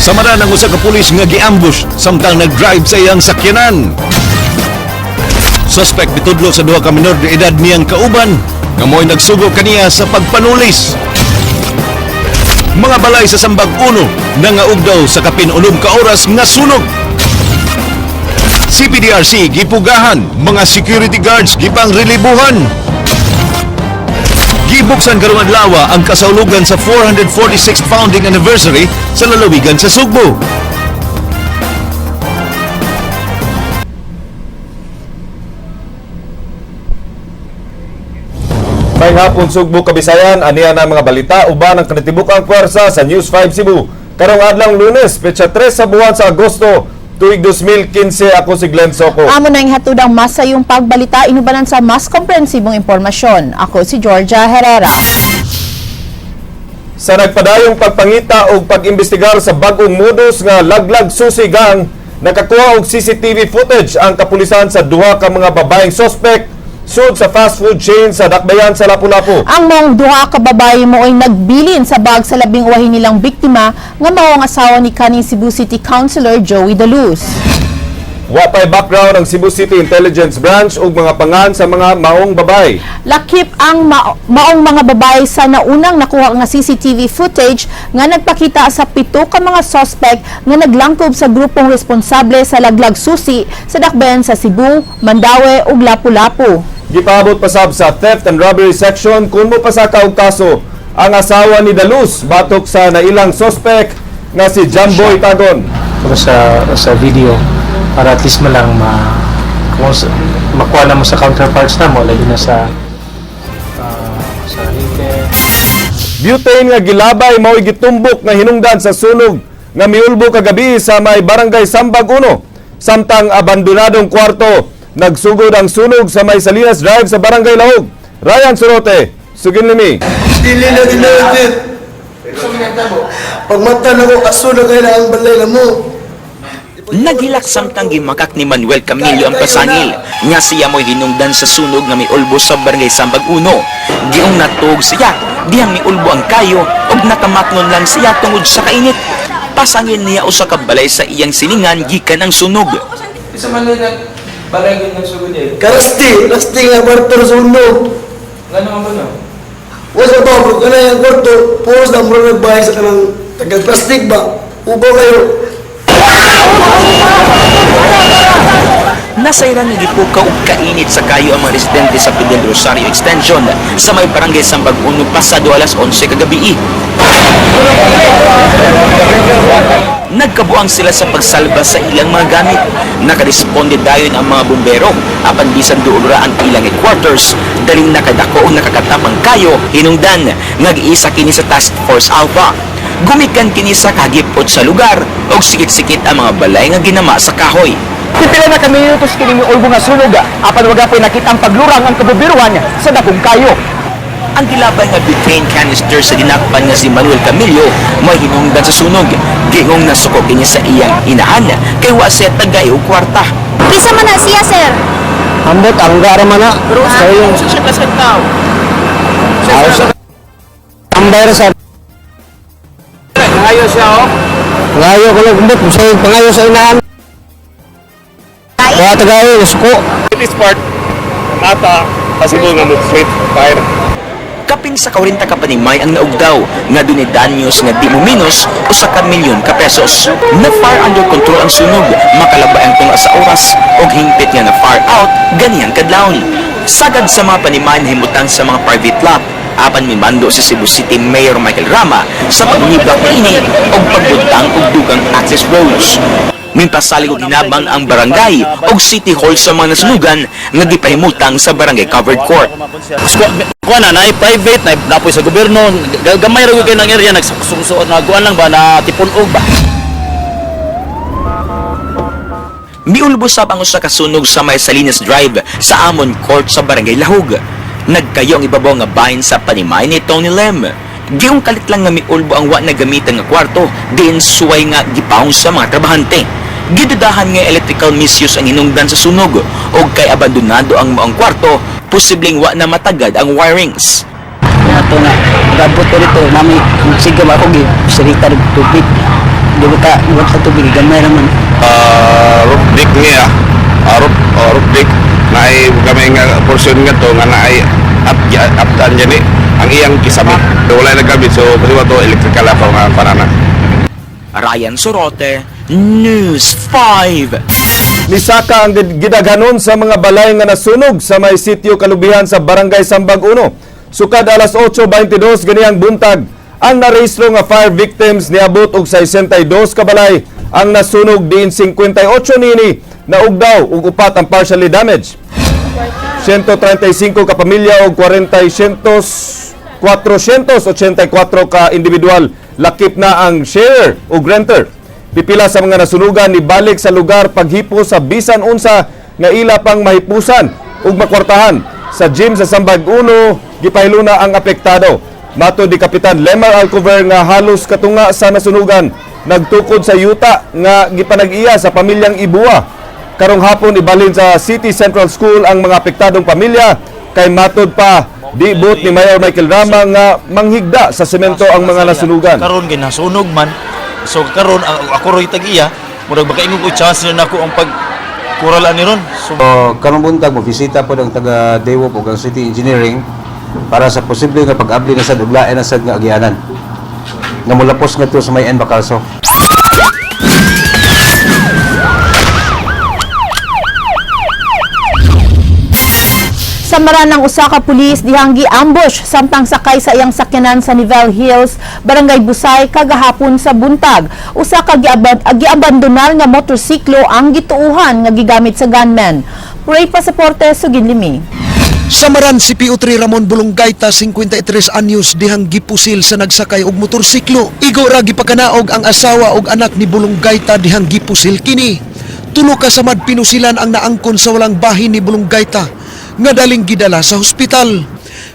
Samaran ang usa ka pulis nga giambush samtang nag-drive sa iyang sakyanan. Suspect mitudlo sa duha ka minor de edad niyang kauban nga mo'y nagsugo kaniya sa pagpanulis. Mga balay sa Sambag Uno nangaug daw sa kapin 6 ka oras nga sunog. CPDRC gipugahan, mga security guards gipang relibuhan. Gibuksan karong adlaw ang kasaulugan sa 446th founding anniversary sa lalawigan sa Sugbo. May hapon, Sugbo, Kabisayan, aniya na mga balita uban ang kanatibukang puwersa sa News 5 Cebu. Karong adlang Lunes, petsa 3 sa buwan sa Agosto, tuig 2015, ako si Glenn Soco. Amo na ang hatudang masayong pagbalita inubanan sa mas komprehensibong impormasyon. Ako si Georgia Herrera. Sa nagpadayong pagpangita og pag-imbestigar sa bag-ong modus nga laglag susi gang, nakakuha og CCTV footage ang kapulisan sa duha ka mga babaeng suspect sud sa fast food chain sa Dakbayan sa Lapu-Lapu. Ang maong duha ka babae mo ay nagbilin sa bag sa labing uwahin nilang biktima nga mao ang asawa ni kaning Cebu City Councilor Joey Daluz. Wa pay background ang Cebu City Intelligence Branch ug mga pangan sa mga maong babae. Lakip ang maong mga babae sa naunang nakuha nga CCTV footage nga nagpakita sa pito ka mga suspect nga naglangkob sa grupong responsable sa laglag susi sa dakbayan sa Cebu, Mandaue ug Lapu-Lapu. Gipaabot pasab sa Theft and Robbery Section kung mo pasaka og kaso ang asawa ni Daluz batok sa nailang suspect nga si Jamboy Tagon. Pero sa video para at least mo lang ma kung makuha na mo sa counterparts na mo lalo na sa Leyte. Butane nga gilabay mao'y gitumbok nga hinungdan sa sunog nga miulbo kagabi sa may barangay Sambag 1. Samtang abandonadong kwarto, nagsugod ang sunog sa may Salinas Drive sa barangay Lahog. Ryan Surote, sugin limi. Dili na dinadit. Pagmata na ko, aso na kayo na ang balay na mo. Naghilak samtang gimakak ni Manuel Camilo ang pasangil nga siya mo'y hinungdan sa sunog nga miulbo sa barangay Sambag Uno. Giong natuog siya, dihang miulbo ang kayo ug nakamaknon lang siya tungod sa kainit. Pasangil niya usa ka balay sa iyang silingan gikan ang sunog. Isa man lang nag balay gud ng sugod eh. Karasti, rasti nga kwarto na sunog. Ngano man ba no? Wala sa ba, bro, kanay ang kwarto, puros na mura nagbahay sa kanang tagal plastic ba? Ubaw kayo. Nasayran nga gipukaw og kainit sa kayo ang mga residente sa Fidel Rosario Extension sa may barangay Sambag Uno pasado alas 11 kagabi. Nagkabuang sila sa pagsalba sa ilang mga gamit. Nakaresponde dayon ang mga bumbero apan bisan duol ra ang ilang headquarters, daling nakadako og nakakatapang kayo hinungdan nga giisa kini sa Task Force Alpha. Gumikan kini sa kagipot sa lugar og sikit-sikit ang mga balay nga ginama sa kahoy. Pipila na kami minutos kini miulbo nga sunog apan waga po'y nakita ang paglurang ang kabubiruan sa dakong kayo. Ang gilabay nga butane canister sa dinakpan nga si Manuel Camillo may hinungdan sa sunog. Gingong nasuko kini sa iyang inahan kay wa siya tagay og kwarta. Kisa man na siya, sir. Ambot ang gara man na. Pero sa yung Sa siya kasat tao. Tambay ra sa Ngayo siya oh. pangayo ko lang ambot sa pangayo sa inahan. Wa tagayo nasuko. This part, ata, possible nga mo-straight fire. Kapin sa 40 ka panimay ang naugdaw nga dunay danyos nga di mo minus usa ka milyon ka pesos. Na fire under control ang sunog, makalabay ang tunga sa oras og hingpit nga na fire out ganiyang kadlawon. Sagad sa mga panimay nahimutang sa mga private lot, apan mimando si Cebu City Mayor Michael Rama sa pagnibak niini og pagbutang og dugang access roads. Mimpasalig og hinabang ang barangay og City Hall sa mga nasunugan nga gipahimutang sa barangay covered court. Kuan na naay private na napoy sa gobyerno, gamay ra gyud kay nang area nagsuksuot na kuan lang ba na tipon-og ba. Miulbo sab ang usa ka sunog sa may Salinas Drive sa Amon Court sa Barangay Lahug. Nagkayo ang ibabaw nga bahin sa panimay ni Tony Lem. Giung kalit lang nga miulbo ang wa nagamitan nga kwarto, diin suway nga gipahong sa mga trabahante. Gidudahan nga electrical misuse ang hinungdan sa sunog og kay abandonado ang maong kwarto, posibleng wa na matagad ang wirings. Ato nga gabot ko dito nami sige ba ako gi sirita tubig. Di ba ta, di ba ta tubig, gamay raman. Roof deck niya, roof deck na ay gamay nga portion nga to nga naay up up daan dyan eh ang iyang kisame wala na gamit, so kasi to electrical ako nga parana. Ryan Sorote, News 5. Misaka ang gidaghanon sa mga balay nga nasunog sa may sitio Kalubihan sa Barangay Sambag 1. Sukad alas 8:22 ganiyang buntag, ang narehistro nga fire victims niabot og 62 ka balay ang nasunog, diin 58 nini naugdaw ug upat ang partially damaged. 135 ka pamilya og 40 484 ka individual, lakip na ang share o renter. Pipila sa mga nasunugan nibalik sa lugar paghipo sa bisan unsa nga ila pang mahipusan ug makwartahan. Sa gym sa Sambag 1 gipahiluna ang apektado. Matod ni Kapitan Lemar Alcover nga halos katunga sa nasunugan nagtukod sa yuta nga gipanag-iya sa pamilyang Ibua. Karong hapon ibalhin sa City Central School ang mga apektadong pamilya kay matod pa di buot ni Mayor Michael Rama nga manghigda sa semento ang mga nasunugan. Karon kay nasunog man. So karon ako roy tag-iya, murag makaingon ko chance na nako ang pag kural ani ron. So So, karong buntag mo bisita po ang taga Dewop ug ang City Engineering para sa posible nga pag-abli na sad ug lain na sad nga agianan nga mulapos ngadto sa may N. Bacalso. Samaran ng usa ka pulis dihang gi-ambush samtang sakay sa iyang sakyanan sa Nivel Hills, Barangay Busay kagahapon sa buntag. Usa ka giabandonar nga motorsiklo ang gituuhan nga gigamit sa gunman. Ray Pasaporte, Sugin Limi. Samaran si PO3 Ramon Bulunggayta, 53 anyos, dihang gipusil sa nagsakay og motorsiklo. Igo ra gipakanaog ang asawa og anak ni Bulunggayta dihang gipusil kini. Tulo ka samad pinusilan ang naangkon sa walang bahin ni Bulunggayta nga daling gidala sa hospital.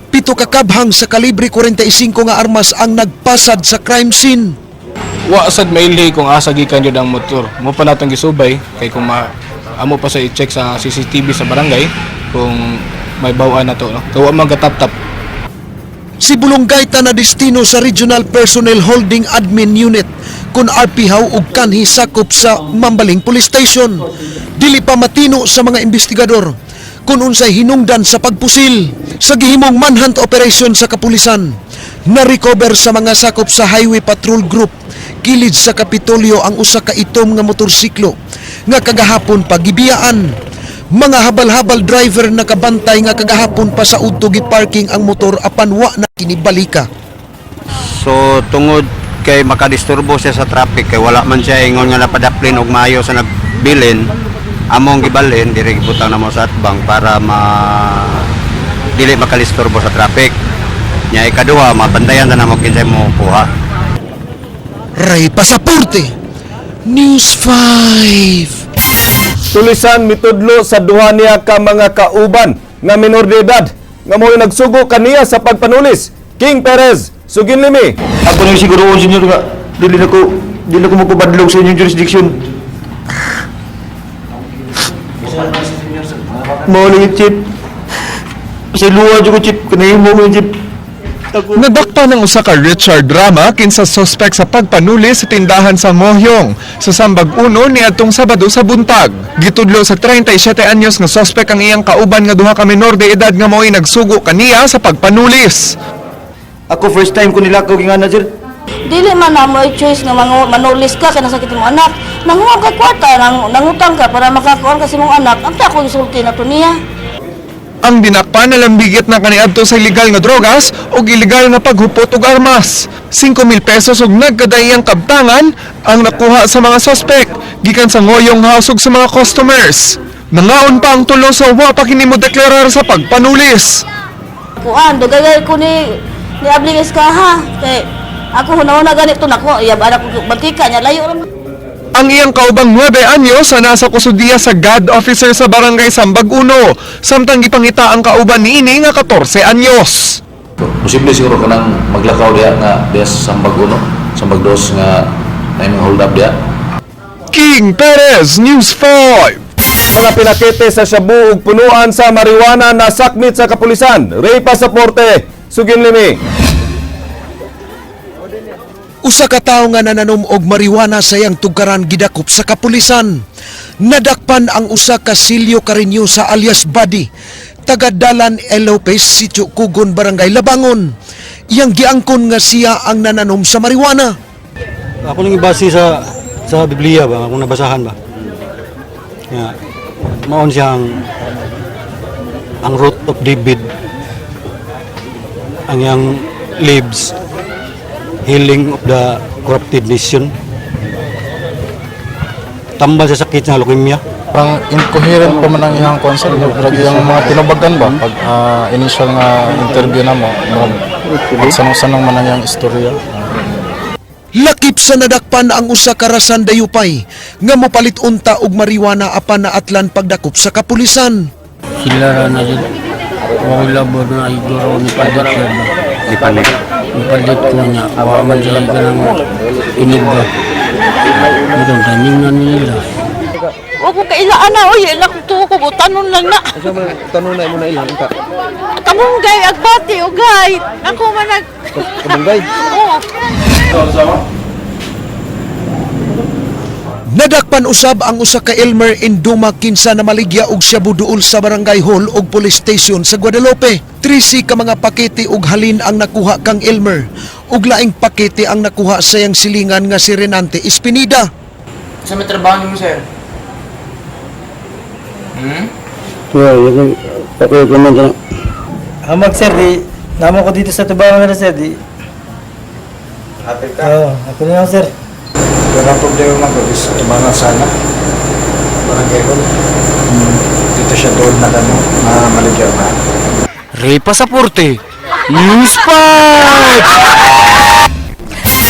Pito ka kabhang sa kalibre 45 nga armas ang nagpasad sa crime scene. Wa sad mailhi kung asa gikan jud ang motor. Mo pa natong gisubay kay kung ma amo pa sa i-check sa CCTV sa barangay kung may bawaan na to, no. Kay wa man gatap-tap. Si Bulunggayta na destino sa Regional Personnel Holding Admin Unit kun RP Haw ug kanhi sakop sa Mambaling Police Station. Dili pa matino sa mga investigador kung unsay hinungdan sa pagpusil. Sa gihimong manhunt operation sa kapulisan, na-recover sa mga sakop sa Highway Patrol Group kilid sa Kapitolyo ang usa ka itom nga motorsiklo nga kagahapon pa gibiyaan. Mga habal-habal driver nakabantay nga kagahapon pa sa udto gi-parking ang motor apan wa na kinibalika. So tungod kay makadisturbo siya sa traffic kay wala man siya ingon nga napadaplin og maayo sa nagbilin, among gibalhin diri, gibutang namo sa atbang para ma dili makadisturbo sa traffic. Nya ikaduha, mabantayan na namo kinsay mo kuha. Ray Pasaporte, News 5. Tulisan mitudlo sa duha niya ka mga kauban nga minor de edad nga mo'y nagsugo kaniya sa pagpanulis. King Perez, Sugin Limi. Ako nang siguro, senior, nga dili na ko magpabadlog sa inyong jurisdiction. Mao ni, Chief. Sa luwa jud ko, Chief, kanahimo mo, Chief. Nadakpa ng usa ka Richard Rama kinsa suspect sa pagpanuli sa tindahan sa Ngohiong sa Sambag 1 niadtong Sabado sa buntag. Gitudlo sa 37 anyos nga suspect ang iyang kauban nga duha ka menor de edad nga mao'y nagsugo kaniya sa pagpanulis. Ako first time ko nilakaw gingana, sir. Dili man na mo choice nga manulis ka kay nasakit imong anak. Nanguha ka kwarta, nangutang ka para makakuan ka sa imong anak. Ang ako gisulti na to niya. Ang dinakpa nalambigit na kaniadto sa ilegal nga drogas o ilegal nga paghupot og armas. 5,000 pesos og nagkadaiyang kabtangan ang nakuha sa mga suspect gikan sa Ngoyong House ug sa mga customers. Nangaon pa ang tulo sa wa pa kini mo deklarar sa pagpanulis. Kuan, dugay ko ni abli ka ha. Kay ako hunahuna ganito nako, iyab anak ko mantika niya layo ra. Ang iyang kaubang 9 anyos sa nasa kusudiya sa GAD officer sa barangay Sambag 1, samtang gipangita ang kauban niini nga 14 anyos. Posible siguro kanang maglakaw diha nga diha sa Sambag 1, Sambag 2 nga na imong hold up diha. King Perez, News 5. Mga pinakete sa shabu ug punuan sa marijuana na sakmit sa kapulisan. Ray Pasaporte, Sugin Limi. Usa ka tawo nga nananom og marijuana sa iyang tugkaran gidakop sa kapulisan. Nadakpan ang usa ka Silio Cariñosa alias Buddy, taga Dalan E. Lopez, Sitio Kugon, Barangay Labangon. Iyang giangkon nga siya ang nananom sa marijuana. Ako lang ibase sa Biblia ba, akong nabasahan ba. Nga maon siyang ang root of David, ang iyang leaves, healing of the corrupted nation. Tambal sa sakit sa leukemia. Parang incoherent pa man ang iyang concern. Murag iyang mga tinubagan ba pag initial nga interview na mo, murag sanong-sanong man ang iyang istorya. Lakip sa nadakpan ang usa ka Rasan Dayupay nga mopalit unta og marijuana apan naatlan pagdakop sa kapulisan. Sila ra na jud. Wa labor na iguro ni palit siya ba. Ni palit. Ni palit ko niya. Wa man siya kanang inig ba. Itong timing na nila. Wa ko kailaan na, oy, anak to ko, tanon lang na. Tanon na mo na ilang ka. Kamunggay, agbati, ugay. Ako man nag... Kamunggay? Oo. Nadakpan usab ang usa ka Elmer Induma kinsa namaligya og shabu duol sa barangay hall ug police station sa Guadalupe. 13 ka mga pakete og halin ang nakuha kang Elmer ug laing pakete ang nakuha sa iyang silingan nga si Renante Espinida. Sa may trabaho niyo, sir? Hmm? Yeah, okay ko man na. Hamag sir, di namo ko dito sa tubangan na sir, di. Happy ka? Oo, ako na lang sir. Walang problema man ko is tubangan sana. Barangay hall. Dito siya doon na ano, na maligyan na. Ray Pasaporte, News 5!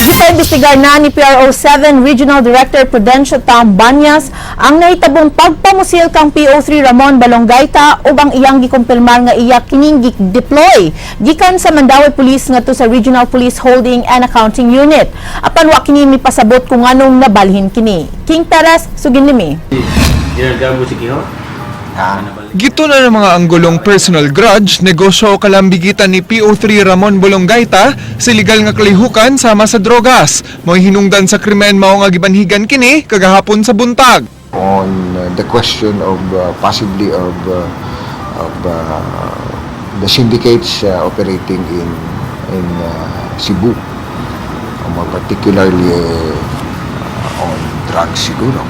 Gipaimbestigar na ni PRO7 Regional Director Prudencio Tam Banyas ang nahitabong pagpamusil kang PO3 Ramon Balongayta ug ang iyang gikumpirmar nga iya kining deploy gikan sa Mandaue Police ngadto sa Regional Police Holding and Accounting Unit. Apan wa kini mipasabot kung nganong nabalhin kini. King Perez, sugin limi. Gituna ng mga anggulong personal grudge, negosyo o kalambigitan ni PO3 Ramon Bolongayta sa legal nga kalihukan sama sa drogas. Mo'y hinungdan sa krimen mao nga gibanhigan kini kagahapon sa buntag. On the question of possibly of the syndicates operating in Cebu, more particularly on drugs siguro.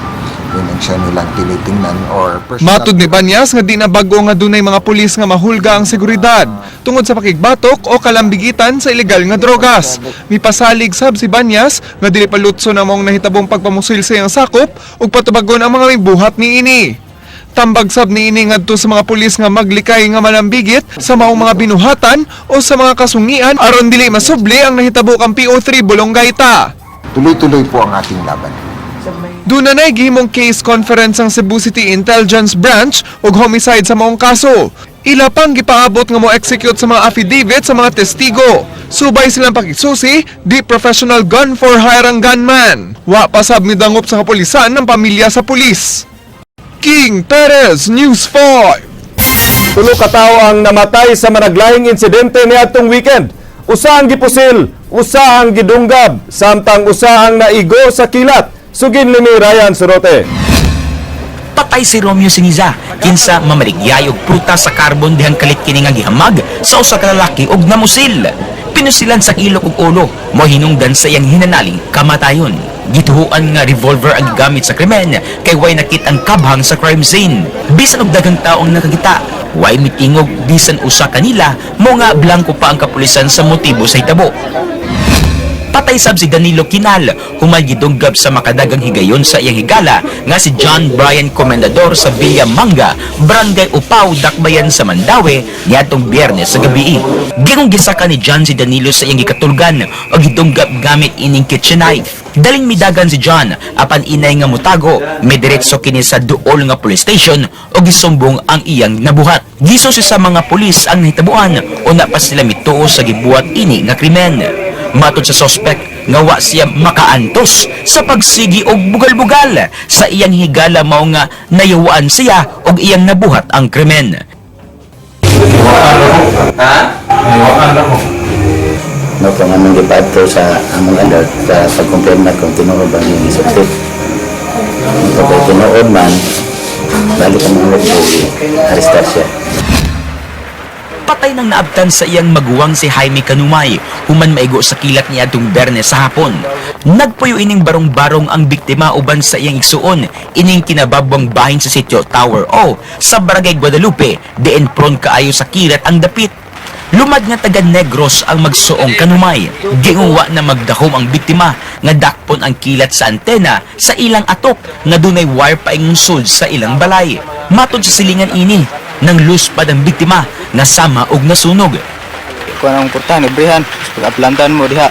Yun ang siya nilang tinitingnan or personal. Matud ni Banyas nga di na bago nga dunay mga pulis nga mahulga ang seguridad tungod sa pakigbatok o kalambigitan sa ilegal nga drogas. Mipasalig sab si Banyas nga dili palutso na maong nahitabong pagpamusil sa iyang sakop ug patubagon ang mga mibuhat niini. Tambag sab niini ngadto sa mga pulis nga maglikay nga malambigit sa maong mga binuhatan o sa mga kasungian aron dili masubli ang nahitabo kang PO3 Bolongayta. Tuloy-tuloy po ang ating laban. Doon na gihimong case conference ang Cebu City Intelligence Branch ug homicide sa maong kaso. Ila pang gipaabot nga mo execute sa mga affidavit sa mga testigo. Subay silang pakisusi, di professional gun for hire ang gunman. Wa pa sab midangop sa kapulisan ng pamilya sa pulis. King Perez, News 5. 3 ka tawo ang namatay sa managlahing insidente niadtong weekend. Usa ang gipusil, usa ang gidunggab, samtang usa ang naigo sa kilat. Sugin limi Ryan Surote. Patay si Romeo Siniza, kinsa mamaligyay og prutas sa carbon dihang kalit kini nga gihamag sa usa ka lalaki og namusil. Pinusilan sa ilok ug ulo, mo hinungdan sa iyang hinanaling kamatayon. Gituhuan nga revolver ang gigamit sa krimen kay way nakit ang kabhang sa crime scene. Bisan og daghang tao ang nakakita, way mitingog bisan usa kanila mo nga blanko pa ang kapulisan sa motibo sa hitabo. Patay sab si Danilo Kinal, human gidunggab sa makadagang higayon sa iyang higala nga si John Brian Comendador sa Villa Manga, Barangay Upaw, Dakbayan sa Mandaue niadtong Biyernes sa gabi. Gingong gisaka ni John si Danilo sa iyang gikatulgan o gidunggab gamit ining kitchen knife. Daling midagan si John apan inay nga mutago, midiretso kini sa duol nga police station o gisumbong ang iyang nabuhat. Gisusi sa mga pulis ang nahitabuan, una pa sila mituo sa gibuhat ini nga krimen. Matod sa sospek nga wa siya makaantos sa pagsigi og bugal-bugal sa iyang higala mao nga nayawaan siya og iyang nabuhat ang krimen. Ha? Naiwakan ako. No, kung among gipadto sa among alert sa pagkumpirma kung tinuod ba ang gisulti. Kung tinuod man, balik ang mga arestar siya. Patay nang naabtan sa iyang maguwang si Jaime Kanumay human maigo sa kilat niya atong Bernes sa hapon. Nagpuyo ining barong-barong ang biktima uban sa iyang igsuon ining kinababwang bahin sa sitio Tower O sa Barangay Guadalupe, diin prone kaayo sa kilat ang dapit. Lumad nga taga Negros ang magsuong Kanumay. Giunwa na magdahom ang biktima nga dakpon ang kilat sa antena sa ilang atop nga dunay wire paingon sud sa ilang balay. Matod sa silingan ini, nang luspad ang biktima nga sama og nasunog. Kuan ang portahan, ibrihan, pag-aplantan mo diha.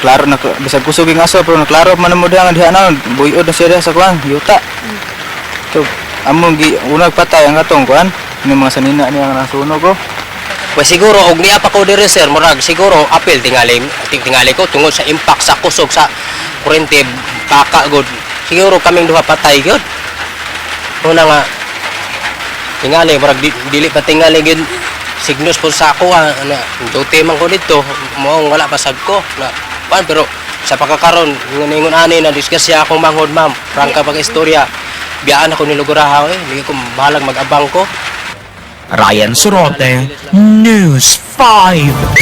Klaro na bisag kusog yung aso pero naklaro man mo diha nga diha na buyod na siya diha sa kuan, yuta. So among gi unag patay ang katong kuan, ini mga sanina niya nga nasunog ko. Pues siguro og niya pa ko diri, sir, murag siguro apil tingali tingali ko tungod sa impact sa kusog sa kuryente baka gud. Siguro kaming duha patay gyud. Una nga tingali murag dili pa tingali gyud signos po sa ako ah, na duty man ko dito mo wala pa sad ko na kuan, pero sa pagkakaron ningon ani na disgrasya akong manghod, ma'am, prangka pag istorya, biyaan ako ni Luguraha eh, hindi ko bahalag mag-abang ko. Ryan Sorote, News 5.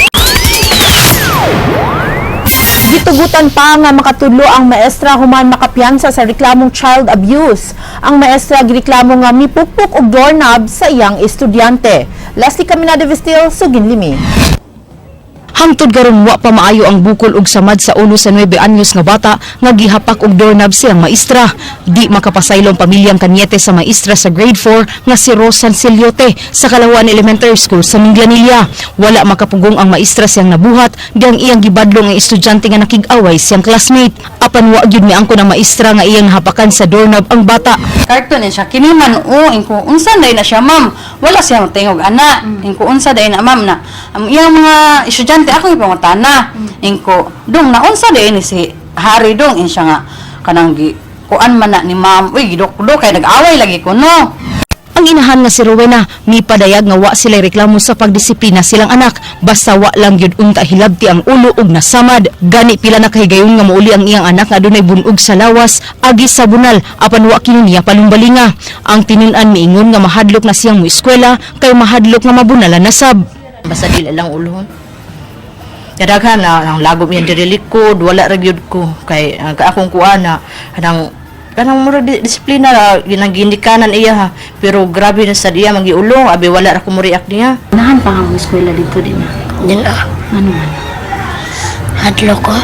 Gitugutan pa nga makatudlo ang maestra human makapiyansa sa reklamong child abuse. Ang maestra gireklamo nga mipukpok og doorknob sa iyang estudyante. Leslie Caminada Vestil, Sugin Limi. Hangtod karon wa pa maayo ang bukol og samad sa ulo sa 9 anyos nga bata nga gihapak og doorknob siyang maestra. Di makapasaylong pamilyang Kanyete sa maestra sa grade 4 nga si Rosan Siliote sa Kalawan Elementary School sa Minglanilla. Wala makapugong ang maestra siyang nabuhat diyang iyang gibadlong ang estudyante nga nakig-away siyang classmate. Apan wa gyud miangkon ang maestra nga iyang nahapakan sa doorknob ang bata. Karton siya kini man o ingko unsa day na siya, ma'am, wala siya tingog ana. Ingko unsa day na, ma'am, na ang iyang mga estudyante ako ipangutana. Ingko dong na unsa day ni si Hari dong in siya nga kanang gi kuan man na ni ma'am, uy, gidukdo kay nag-away lagi ko no. Ang inahan nga si Rowena mipadayag nga wa sila reklamo sa pagdisiplina silang anak, basta wa lang gyud unta hilabti ang ulo ug nasamad. Gani pila na kahigayon nga mouli ang iyang anak nga adunay bunog sa lawas agi sa bunal, apan wa kini niya palumbalinga. Ang tinun-an miingon nga mahadlok na siyang moeskwela kay mahadlok nga mabunalan na sab. Basta dili lang ulhon. Kadaghan na ang lagom yan diri likod, wala ra gyud ko kay ang akong kuan na kanang kanang murag disiplina ra ginang ginikanan iya ha, pero grabe na sad iya magiulo, abi wala ra ko mo react niya. Nahan pa nga mo eskwela dito din na. Dila. Ano man? Hadlok ko.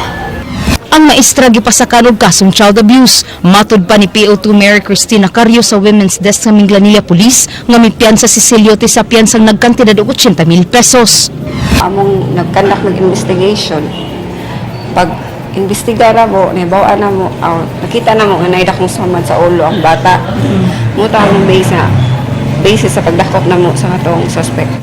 Ang maestra gipasakan og kasong child abuse. Matod pa ni PO2 Mary Cristina Cario sa Women's Desk sa Minglanilla Police nga mipiyansa si Siliote sa piyansang nagkantidad og 80,000 pesos. Among nagkandak ng investigation, pag imbestigara mo, nahibaw-an na mo, aw, nakita na mo nga naay dakong samad sa ulo ang bata. Mo ta ang base na basis sa pagdakop na mo sa katong suspect.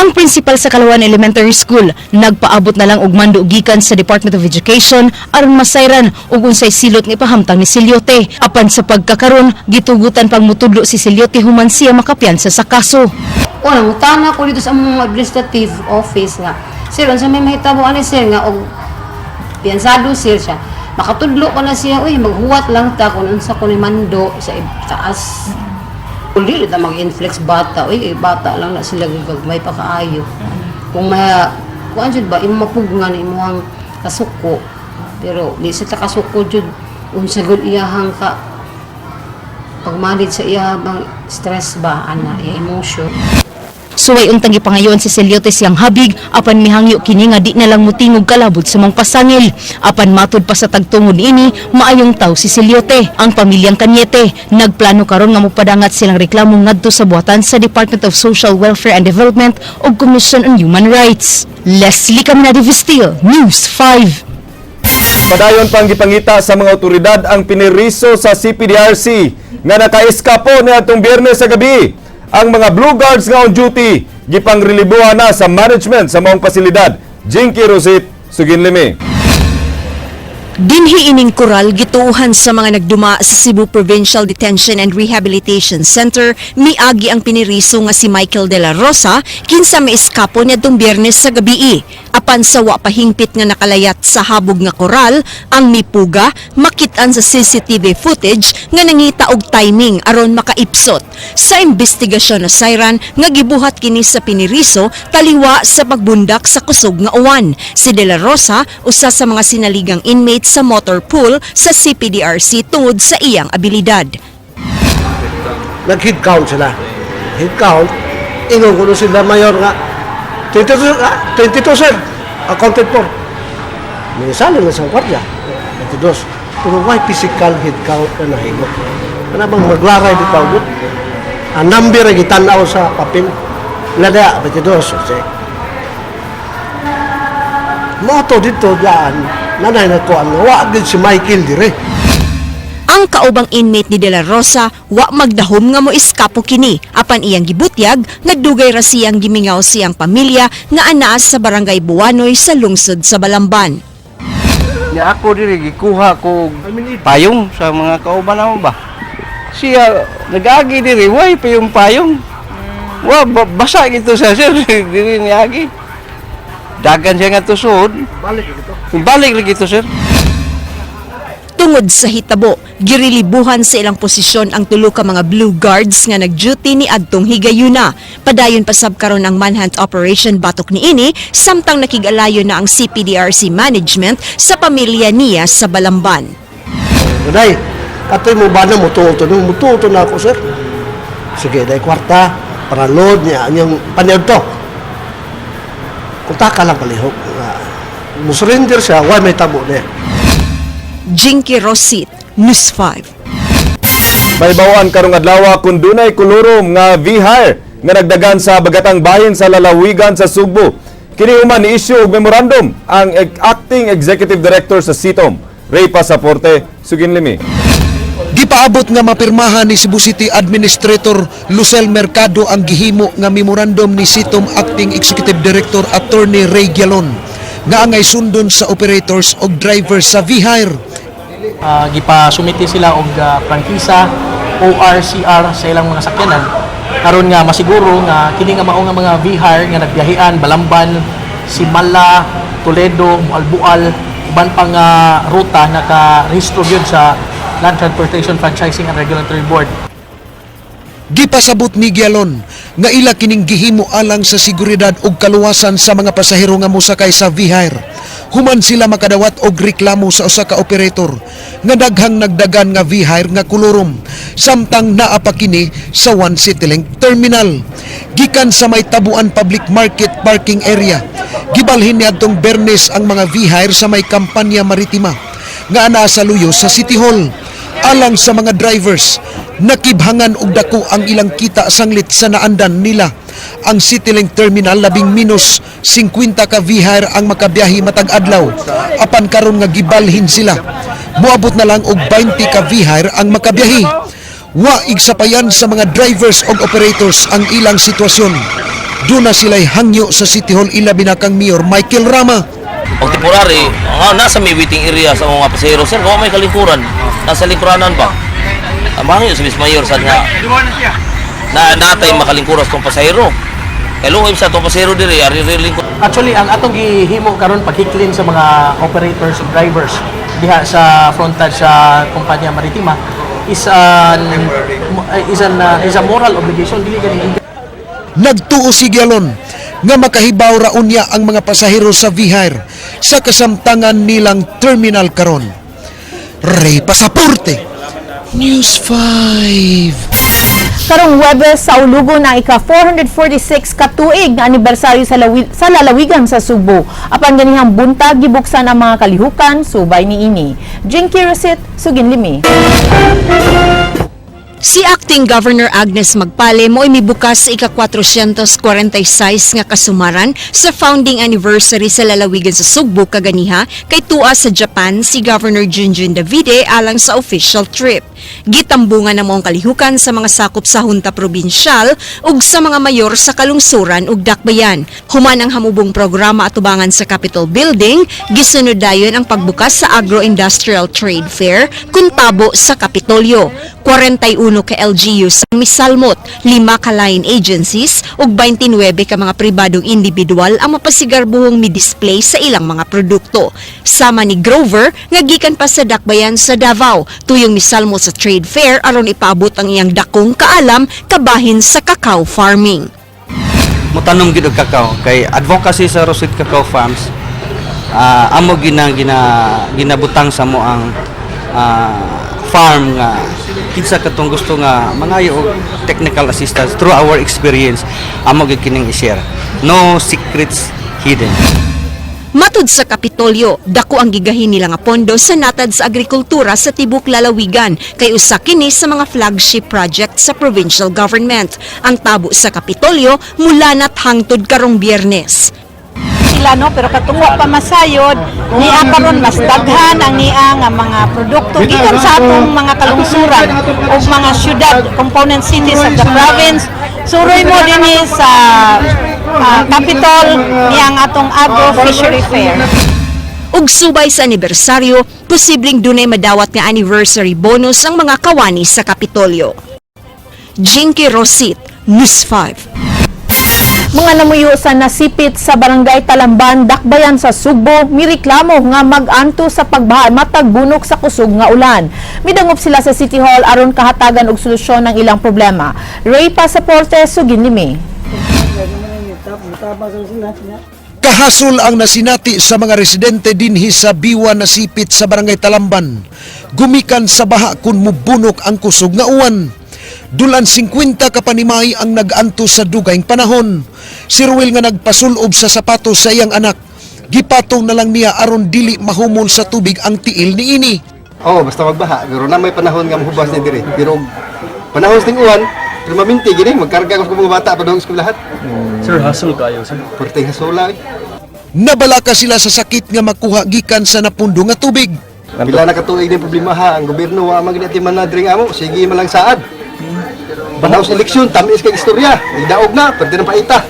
Ang principal sa Kalawan Elementary School nagpaabot na lang og mando gikan sa Department of Education aron masayran ug unsay silot nga ipahamtang ni Siliote. Apan sa pagkakaron, gitugutan pang mutudlo si Siliote human siya makapiyansa sa kaso. O, nangutana ko dito sa among administrative office nga, "Sir, unsa may mahitabo ani, sir, nga og piyansado sir siya? Makatudlo ko na siya, uy, maghuwat lang ta kung unsa ko ni mando sa taas." Dili ta mag-inflex bata, uy, eh, bata lang na sila, gagmay pa kaayo. Kung ma kuan jud ba imo mapugngan imong kasuko, pero di sa ta kasuko jud unsa gud iyahang ka pag-manage sa iyahang stress ba ana, iya emotion. Suway untang gipangayon si Siliote siyang habig, apan mihangyo kini nga di na lang mutingog kalabot sa mong pasangil. Apan matud pa sa tagtungod ini, maayong taw si Siliote. Ang pamilyang Kanyete nagplano karon nga mopadangat silang reklamo ngadto sa buhatan sa Department of Social Welfare and Development ug Commission on Human Rights. Leslie Caminada Vestil, News 5. Padayon pang gipangita sa mga otoridad ang piniriso sa CPDRC nga nakaeskapo niadtong Biyernes sa gabi. Ang mga Blue Guards nga on duty gipangrelibuhan na sa management sa maong pasilidad. Jinky Rosit, Suginlimi. Dinhi ining koral gituohan sa mga nagduma sa Cebu Provincial Detention and Rehabilitation Center miagi ang piniriso nga si Michael De La Rosa, kinsa maeskapo niadtong Biyernes sa gabii. Apan Apan sa wa pahingpit nga nakalayat sa habog nga koral, ang mipuga makit-an sa CCTV footage nga nangita og timing aron makaipsot. Sa investigasyon nasayran nga gibuhat kini sa piniriso taliwa sa pagbundak sa kusog nga uwan. Si De La Rosa usa sa mga sinaligang inmate sa motor pool sa CPDRC tungod sa iyang abilidad. Nag-head count sila. Head count, ingon ko sila mayor nga, 22, 22, sir, accounted for. Misalin na sa kwarya, 22. Pero why physical head count na nahimo? Ano bang maglaray di tawag? Ang number ay gitanaw sa papel. Lada, 22. Kasi, moto dito dyan, nanay na ko, ang wa gid si Michael dire. Ang kaubang inmate ni De La Rosa wa magdahom nga mo eskapo kini apan iyang gibutyag nga dugay ra siyang gimingaw siyang pamilya nga anaa sa Barangay Buwanoy sa lungsod sa Balamban. Nya ako diri gikuha ko payong sa mga kauban namo ba. Siya nagagi diri way payong payong. Wa basa gito sa sir diri niagi. Dagan siya nga tusod. Balik dito. Balik lagi to, sir. Tungod sa hitabo, girilibuhan sa ilang posisyon ang tulo ka mga blue guards nga nag-duty ni adtong higayuna. Padayon pasab karon ang manhunt operation batok niini samtang nakig-alayo na ang CPDRC management sa pamilya niya sa Balamban. Day, katoy mo ba na mututo no? Mututo na ako, sir. Sige, day kwarta, para load niya, anyang panyag to. Kung taka lang palihok. Mo surrender siya, why may tabo niya? Jinky Rosit, News 5. May bawaan karong adlaw kung dunay kolorum nga V-Hire nga nagdagan sa bagatang bahin sa lalawigan sa Sugbo. Kini human ni-issue og memorandum ang acting executive director sa CITOM, Ray Pasaporte, Suginlimi. Gipaabot nga mapirmahan ni Cebu City Administrator Lucel Mercado ang gihimo nga memorandum ni CITOM Acting Executive Director Attorney Ray Gialon nga angay sundon sa operators og drivers sa V-Hire. Gipasumite sila og prangkisa ORCR sa ilang mga sakyanan aron nga masiguro nga kini nga mao nga mga V-Hire nga nagbiyahian Balamban, Simala, Toledo, Moalboal, uban pa nga ruta naka-rehistro gyud sa Land Transportation Franchising and Regulatory Board. Gipasabot ni Gialon nga ila kining gihimo alang sa seguridad ug kaluwasan sa mga pasahero nga mosakay sa V-Hire. Human sila makadawat og reklamo sa usa ka operator nga daghang nagdagan nga V-Hire nga kolorum samtang naa pa kini sa One Citylink Terminal. Gikan sa may Tabuan Public Market parking area, gibalhin niadtong Bernes ang mga V-Hire sa may Kampanya Maritima nga anaa sa luyo sa City Hall. Alang sa mga drivers, nakibhangan og dako ang ilang kita sanglit sa naandan nila. Ang Citylink Terminal, labing minus 50 ka V-Hire ang makabiyahe matag adlaw. Apan karon nga gibalhin sila, moabot na lang og 20 ka V-Hire ang makabiyahe. Wa igsapayan sa mga drivers og operators ang ilang sitwasyon. Duna sila'y hangyo sa City Hall, ilabi na kang Mayor Michael Rama. Og temporary, nga nasa may waiting area sa mga pasahero, sir, kung may kalingkuran, nasa lingkuranan ba? Ang mahangyo sa Miss Mayor sa nga na natay makalingkuras tong pasahero. Kay luoy sa tong pasahero diri, ari ri lingkod. Actually, ang atong gihimo karon paghiklin sa mga operators ug drivers diha sa frontage sa Kumpanya Maritima is a moral obligation, dili gani. Nagtuo si Gialon nga makahibaw ra unya ang mga pasahero sa V-Hire sa kasamtangan nilang terminal karon. Ray Pasaporte, News 5. Karong Huwebes sa ulugo na ika-446 katuig nga anibersaryo sa lalawigan sa Sugbo. Apan ganihang buntag gibuksan ang mga kalihukan subay niini. Jinky Rosit, Suginlimi. Si Acting Governor Agnes Magpale mo'y mibukas sa ika-446 nga kasumaran sa founding anniversary sa lalawigan sa Sugbo kaganiha kay tuwa sa Japan si Governor Junjun Davide alang sa official trip. Gitambungan na mo ang kalihukan sa mga sakop sa Junta Probinsyal ug sa mga mayor sa kalungsuran ug dakbayan. Human ang hamubong programa atubangan sa Capitol Building, gisunod dayon ang pagbukas sa Agro-Industrial Trade Fair kuntabo sa Kapitolyo. 41 ka LGUs ang misalmot, 5 ka line agencies ug 29 ka mga pribadong individual ang mapasigarbuhong mi-display sa ilang mga produkto. Sama ni Grover nga gikan pa sa Dakbayan sa Davao, tuyong misalmot sa trade fair aron ipaabot ang iyang dakong kaalam kabahin sa cacao farming. Motanom gid og kakao kay advocacy sa Rosit Cacao Farms, amo gina gina ginabutang sa mo ang farm nga kinsa katong gusto nga mangayo og technical assistance through our experience, amo gid kining i-share, no secrets hidden. Matud sa Kapitolyo, dako ang gigahin nila nga pondo sa natad sa agrikultura sa tibok lalawigan kay usa kini sa mga flagship project sa provincial government. Ang tabo sa Kapitolyo mula na't hangtod karong Biyernes. Sila, no, pero katungo pa masayod niya karon, mas daghan ang niya nga mga produkto gikan sa atong mga kalungsuran o mga syudad, component cities of the province. Suroy mo dinhi sa Capitol niya ang atong Agro Fishery Fair. Ug subay sa anibersaryo, posibleng dunay madawat nga anniversary bonus ang mga kawani sa Kapitolyo. Jinky Rosit, News 5. Mga namuyo sa nasipit sa barangay Talamban, Dakbayan sa Sugbo, mireklamo nga mag-anto sa pagbaha matag bunok sa kusog nga ulan. Midangop sila sa City Hall aron kahatagan og solusyon ng ilang problema. Ray Pasaporte, sugin nimi. Kahasol ang nasinati sa mga residente dinhi sa Biwa Nasipit sa Barangay Talamban. Gumikan sa baha kung mubunok ang kusog nga uwan. Dulan 50 ka panimay ang nag-anto sa dugayng panahon. Si Ruel nga nagpasulob sa sapatos sa iyang anak. Gipatong na lang niya aron dili mahumol sa tubig ang tiil niini. Oo, basta magbaha. Pero na may panahon nga mahubas ni diri. Pero panahon sa ting-uwan, pero maminti gini, magkarga ko sa mga bata padung sa lahat. Sir, hassle kayo, sir. Perting hasula eh. Nabalaka sila sa sakit nga makuha gikan sa napundo nga tubig. Pila na katuig din problema ha, ang gobyerno wa man gini man na diri amo, sige man lang saad. Panahon sa eleksyon, tamis kay istorya, idaog na, pwede na paita.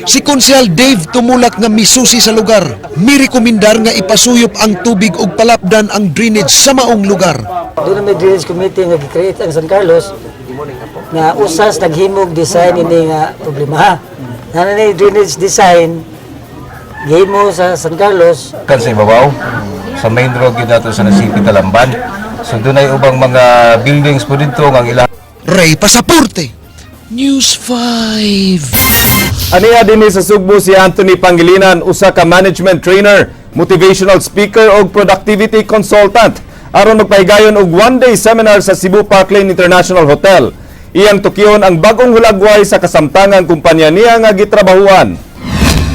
Si Konsehal Dave tumulak nga misusi sa lugar. Mirekomendar nga ipasuyop ang tubig ug palapdan ang drainage sa maong lugar. Doon na may drainage committee nga gi-create ang San Carlos nga usas naghimog design ini nga problema ha. Na na drainage design gihimo sa San Carlos. Kan sa ibabaw sa main road gyud nato sa Nasipit Talamban. So dunay ubang mga buildings po didto nga ang ila Ray Pasaporte, News 5. Aniya dinhi sa Sugbo si Anthony Pangilinan, usa ka management trainer, motivational speaker ug productivity consultant aron magpahigayon og one-day seminar sa Cebu Parklane International Hotel. Iyang tukion ang bagong hulagway sa kasamtangang kumpanya niya nga gitrabahuan.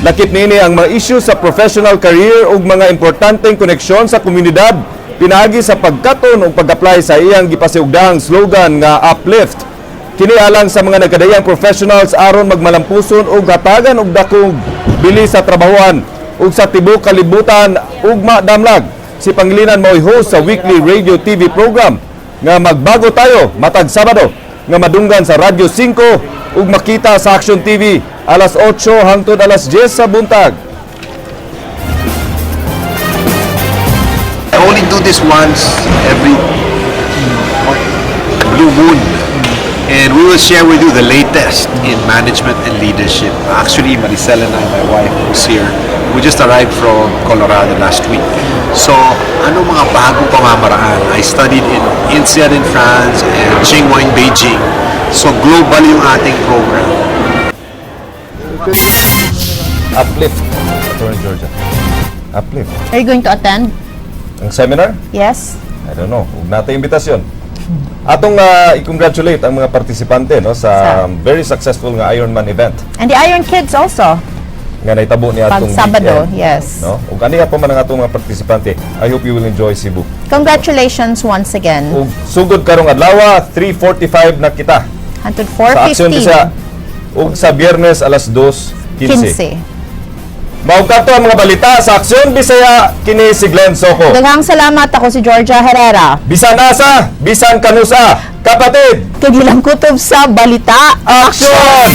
Lakip niini ang mga issue sa professional career ug mga importanteng koneksyon sa komunidad pinaagi sa pagkaton ug pag-apply sa iyang gipasiugdahang slogan nga "Uplift". Kini alang sa mga nagkadaiyang professionals aron magmalampuson ug hatagan og dakong bili sa trabahuan ug sa tibuok kalibutan ugma damlag. Si Pangilinan mao'y host sa weekly radio TV program nga "Magbago Tayo" matag Sabado nga madunggan sa Radyo 5 ug makita sa Action TV alas 8 hangtod alas 10 sa buntag. I only do this once every blue moon. And we will share with you the latest in management and leadership. Actually, Maricel and I, my wife who's here, we just arrived from Colorado last week. So, ano mga bagong pamamaraan? I studied in INSEAD in France and Tsinghua in Beijing. So, global yung ating program. Uplift, Attorney Georgia. Uplift. Are you going to attend? Ang seminar? Yes. I don't know. Ug naa tay imbitasyon. Atong i-congratulate ang mga partisipante, no, sa very successful nga Ironman event And the Iron Kids also. Nga nahitabo ni Pag atong Sabado, weekend. Yes. No? Ug aniha pa man ang atong mga partisipante. I hope you will enjoy Cebu. Congratulations once again. Ug sugod karong adlaw, 3:45 na kita. Hantod Sa Aksyon 4:15. Bisaya. Ug sa Biyernes alas 2:15. 15. Mao kato ang mga balita sa Aksyon Bisaya, kini si Glenn Soco. Daghang salamat, ako si Georgia Herrera. Bisan asa, bisan kanusa, kapatid. Kay gilang kutob sa balita. Aksyon!